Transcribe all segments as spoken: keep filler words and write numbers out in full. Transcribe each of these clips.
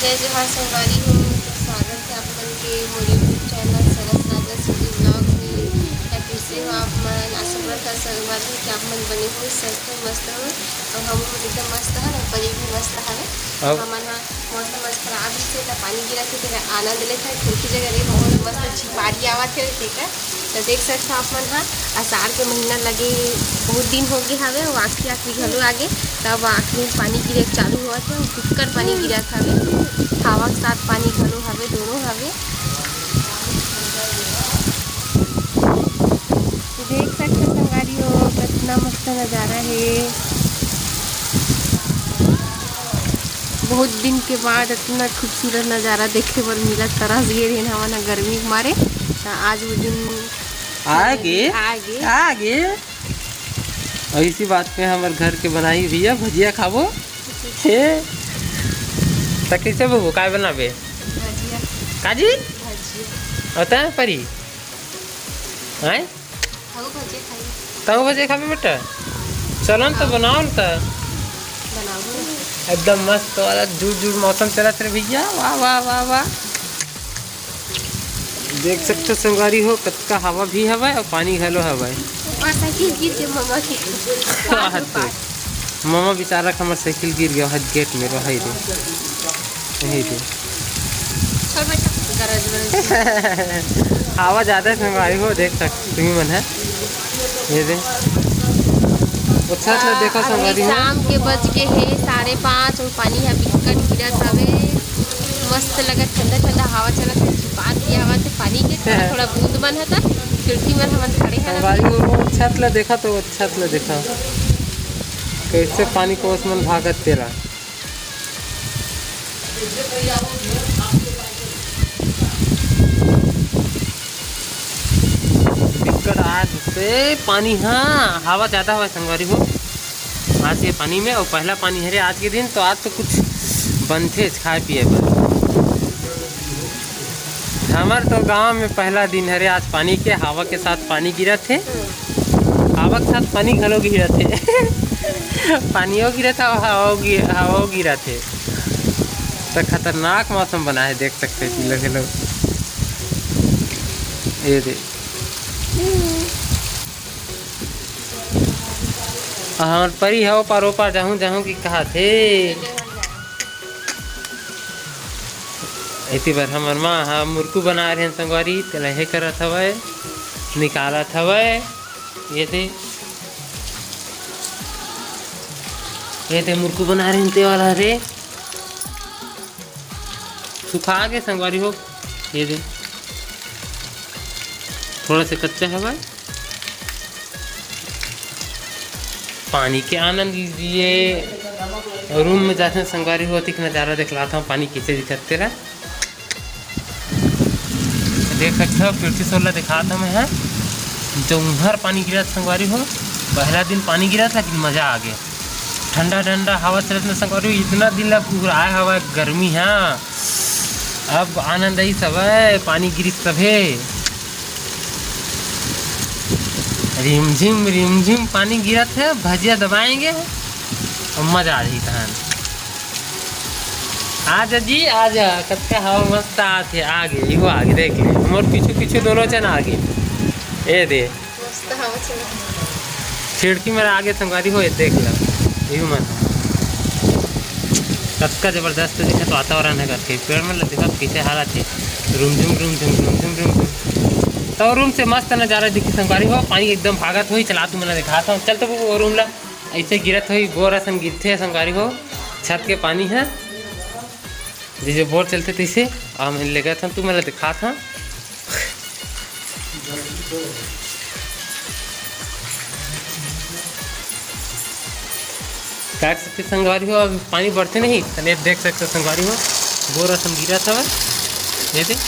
जय जोहार संगवारी हो, तो स्वागत है आप मन के मोर YouTube चैनल सरस राजा सुजी ब्लॉग में। या कैसे हो आप मन? आशा करत हव संगवारी हो कि आप मन बने हो, स्वस्थ हो, मस्त हो। और हम लोग एकदम मस्त हन और परी भी मस्त हवे। अब हमन ह मौसम आज खराब ही से त पानी गिरत हे, तेकर आनंद लेत हन। खिड़की जगह रे बहुत मस्त झिपारी आवत हे तेकर। तो देख सकथव आप मन ह, असार के महीना लगे बहुत दिन हो गए हवे, वो आखिरी आखिरी घलो आगे, तब आखिरी में पानी गिरे चालू होवत हे, बिक्कट पानी गिरत हवे, हवा के साथ पानी घलो हवे, दोनों हवे। तो देख सकथव संगवारी हो, कितना मस्त नजारा हे। बहुत दिन के बाद इतना खूबसूरत नजारा देखे बर मिला, तरस गे रहिन हमन ह गर्मी के मारे। त आज वो दिन आगे, आगे। आगे। और इसी बात पे हमर घर के बनाई भैया भजिया खाबो। हे, त कैसे बबू, काय बनाबे? भजिया। काजी? भजिया। और तैं परी? हैं? हऊ भजिया खाई। तऊ भजिया खाबे बेटा? चलो न त, बनाओ न त। बनाओ न। एकदम मस्त वाला जुड़ जुड़ मौसम चलत रे भैया। वाह, वाह, वाह, वाह। देख सकथव संगवारी हो, कतका हवा भी हवय और पानी घलो हवय। ऊपर साइकिल गिर के ममा के। हाँ, तो ममा बेचारा के हमर साइकिल गिर गया है गेट में, रहाई दे। यही दे। छोड़ बेटा, गरज वरज। हवा ज्यादा है संगवारी हो, देख सकथव तुमन ह। ये दे। वो छत ला देखो अभी संगवारी हो। शाम के बज गे हे साढ़े पाँच और पानी ह बिक्कट गिरत हवे। मस्त लगत, ठंडा ठंडा हवा चलत हे, झिपार भी आवत हे पानी के, थोड़ा थोड़ा बूंद मन ह त खिड़की मन हमन खड़े हन संगवारी अभी। हो, वो छत ला देखा तो, वो छत ला देखा, कैसे पानी के ओस मन भागत तेला। बिक्कट आज से पानी, हाँ, हवा ज्यादा हवय संगवारी हो। आज के पानी में, और पहला पानी हरे आज के दिन, तो आज तो कुछ बनथे खाए पिए बर। हमर तो गांव में पहला दिन हरे आज पानी के, हवा के साथ पानी गिरत हे, हवा के साथ पानी घलो गिरत हे। पानियो गिरत हे, हवा गिरत हे। त खतरनाक मौसम बना हे, देख सकथव पीला घलो। ये दे। हमर परी ह ओ पार, ओ पार जाहूं, जाहूं कि कहत हे। एती बर हमर माँ ह मुरकू बना रहे संगवारी, तेला हे करत हवय, निकालत हवय। ये दे, ये दे मुरकू बना रहे ते वाला रे। सुखा गे संगवारी हो, ये दे, थोड़ा से कच्चा हवय। पानी के आनंद लीजिए। रूम में जाते संगवारी हो, अतिक नजारा दिखलाता हूँ, पानी कैसे दिखत तेला। देख सकते हो, खिड़की सोला दिखात हमें है, जो उहर पानी गिरत संगवारी हो, पहला दिन पानी गिरत, लेकिन मजा आ गया। ठंडा ठंडा हवा चलत ना संगवारी हो, इतना दिन ला पुराए हवा गर्मी है। अब आनंद आई सब, पानी गिरिस तभे। रिमझिम रिमझिम पानी गिरत है, भजिया दबाएंगे और मजा आ जाही तहन। आ जा जी, आ जा, कतका हवा मस्त आत है। आगे, इहो आगे, देख ले, मोर पीछू पीछू दोनों जन आगे। ए दे। मस्त हवा चलत हे। खिड़की में आगे संगवारी हो, ये देख ला, व्यू मन कतका जबरदस्त दिखत वातावरण है करके। पेड़ मन ला देखत कैसे हालत है, रुमझुम रुमझुम रुमझुम रुमझुम। तो रूम से मस्त नजारा दिखी संगवारी हो, पानी एकदम भागत होही। चला तुमन ला दिखात हूँ, चल तो वो रूम ला। ऐसे गिरत होही, बोर असन गिरथे संगवारी हो, छत के पानी है। जैसे बोर चलथे तैसे। आ, मैं लेगत हन, तुमन ला दिखात हन। देख सकते संगवारी हो, अभी पानी बढ़ते नहीं, तने देख सकते संगवारी हो, बोर असन गिरत हवय। ये देख,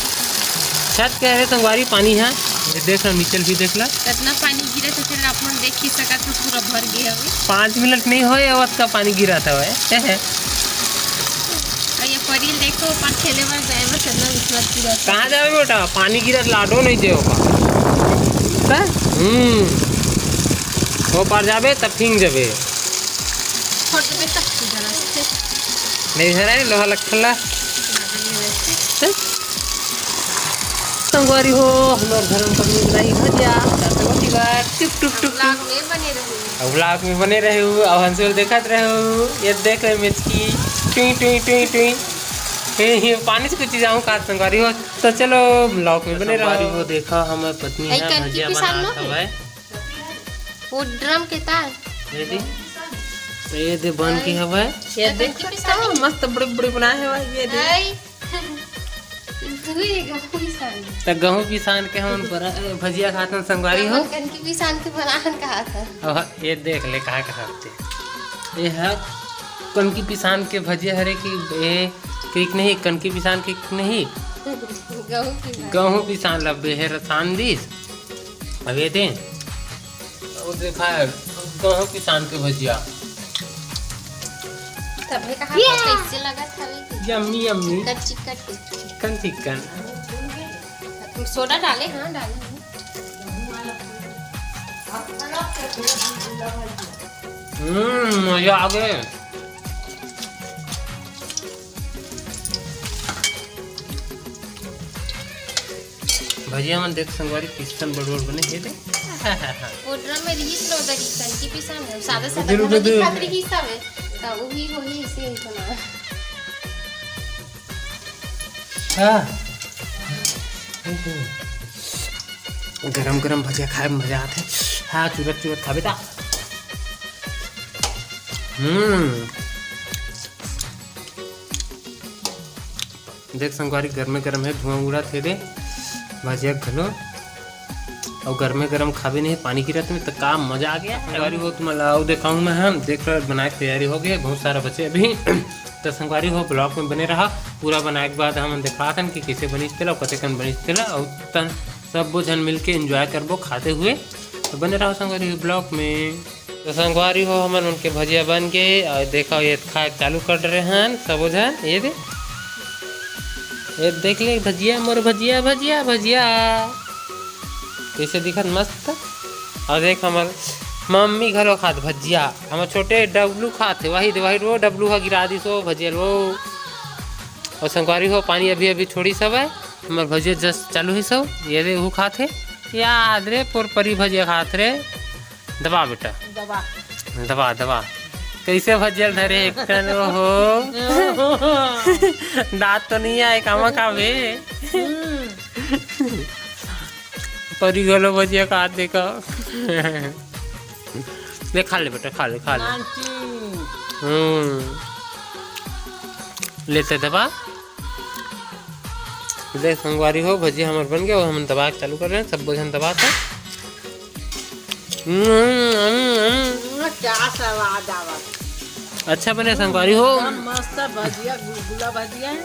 छत के हरे संगवारी पानी है, ये देख लो, नीचे भी देख ला। कितना पानी गिरत हे, फिर आप मन देख ही सकत हो, पूरा भर गया हवे। पाँच मिनट नहीं होए, अवत का पानी गिरत हवय। और ये परी ल देखो, ओकर खेले बर जाए बर चलना उछलत गिरत। कहाँ जावे बेटा? पानी गिरत लाडो नहीं दे ओकर। का? हम्म। ओ पार जाबे, तब फिंग जाबे। छोड़ देबे, तब सीधा रास्ते। नहीं धरे, लोहा लखला। संगवारी हो, हमर घर में पत्नी बनाही भजिया, त संगवारी बा, टुक, टुक, टुक, टुक। Vlog में बने रहू। अब vlog में बने रहू, अब हंसुल देखत रहू। ये देख ले मिचकी, टुई, टुई, टुई, टुई। हे, हे, पानी से कुछ जाऊँ का संगवारी हो? तो चलो vlog में बने रहू। संगवारी हो, देखा हमर पत्नी भाई है कनकी भजिया पिसान बनात लो हवय। वो drum के तार। ये दे, ये दे बन के हवय। ये देख कनकी पिसान। मस्त बड़े बड़े बनाए हवय, ये दे। आई। तू ही गहूं पिसान। त गहूं पिसान के हमन बरा-, ए, भजिया खाथन संगवारी हो। हमन कनकी पिसान के बनाहन कहा था। अब ये देख ले कहा कहा थे। ये ह कनकी पिसान के भजिया हरे कि ए, किक नहीं, कनकी पिसान किक नहीं। गहूं पिसान। गहूं पिसान ला बेहर सान दिस। अब ये दे। वो देखा है, गहूं पिसान के भजिया। तबे कहा ये। तो कैसे लगत हवे कि yummy, yummy। चिक्कट, चिक्कट के। Chicken, chicken. सोडा डाले, हाँ, डाले हैं। हम्म, मजा आ गए। भजिया मन देख संगवारी, किस्सन बड़ बड़ बने हे दे। वो drum में रिहिस लो दरी, कनकी पिसान है, सादा सादा उधर, उधर, उधर। दिखात रिहिस हवे, त उही होही इसे ही बना। हाँ। गरम गरम भजिया खाए में मजा आथे। हाँ, चुरत चुरत खाबे ता। हम्म। देख संगवारी, गरमे गरम हे, धुआं उड़त हे दे, भजिया घलो, अउ गरमे गरम खाबे नहीं, पानी गिरत में, त का मजा आ गया। संगवारी हो, तुमन ला अउ देखाऊं मैं, हम देख रहे, बनाए के तैयारी हो गई, बहुत सारा बचे अभी। त संगवारी हो, vlog में बने रहा, पूरा बनाए के बाद हमन दिखाथन कि कैसे बनिस तेला, कतेकन बनिस तेला, अउ तन सब झन मिलके enjoy करबो खाते हुए। तो बने रहो संगवारी हो vlog में। तो संगवारी हो, हमन उनके भजिया बन के, अउ देखो, ये खाए चालू कर रहे हैं सबो झन। ये दे, ये देख ले भजिया, मोर भजिया, भजिया, भजिया, कैसे दिखत मस्त। अउ देख, हमर मम्मी घलो खात भजिया, हमर छोटे डब्लू खात हे, वही दे, वही वो डब्लू ह गिरा दिस वो भजिया लो। अउ संगवारी हो, पानी अभी अभी छोड़ी सब है, हमर भजिया just चालू ही सब। ये दे, वो खात हे, याद रे, पोरपरी भजिया खात रे। दबा बेटा। दबा। दबा, दबा। कैसे भजिया धरे एक कन, ओहो। दांत तो नहीं आए, कामा खाबे। हम्म। परी घलो भजिया खात देखा। ले खा ले बेटा, खा ले, खा ले। नानची। हम्म। लेते दबा। देख संगवारी हो, भजिया हमर बन गया, वो हमन दबा के चालू कर रहे हैं, सब भोजन दबा था। हम्म, हम्म, हम्म। हम्म, क्या स्वाद आवत। अच्छा बने संगवारी हो। एकदम मस्त भजिया, गुलगुला भजिया है।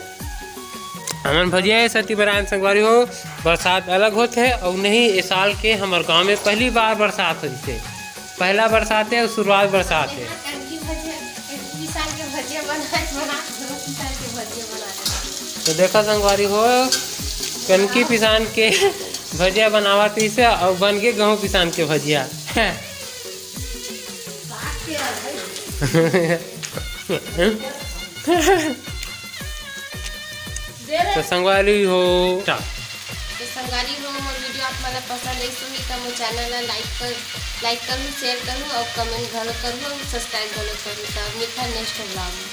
हमन भजिया ए सेती बनाएन संगवारी हो, बरसात अलग होत है, अउ नहीं, ए साल के हमर गांव में पहली बार बरसात होइस हे। पहला बरसात है अउ शुरुआत बरसात है। कनकी भजिया, कनकी पिसान के भजिया बनाए, बना, कनकी पिसान के भजिया बनाए। तो देखा संगवारी हो, कनकी पिसान के भजिया बनावत रहिस हे अउ बन गे गहूं पिसान के भजिया। तो संगवारी हो, टा। तो संगवारी हो, मोर video आप मन ला पसंद आइस होही, त मोर channel ला like कर, like करहू, share करहू अउ comment घलो करहू अउ subscribe घलो करहू। त मिलथन next vlog में।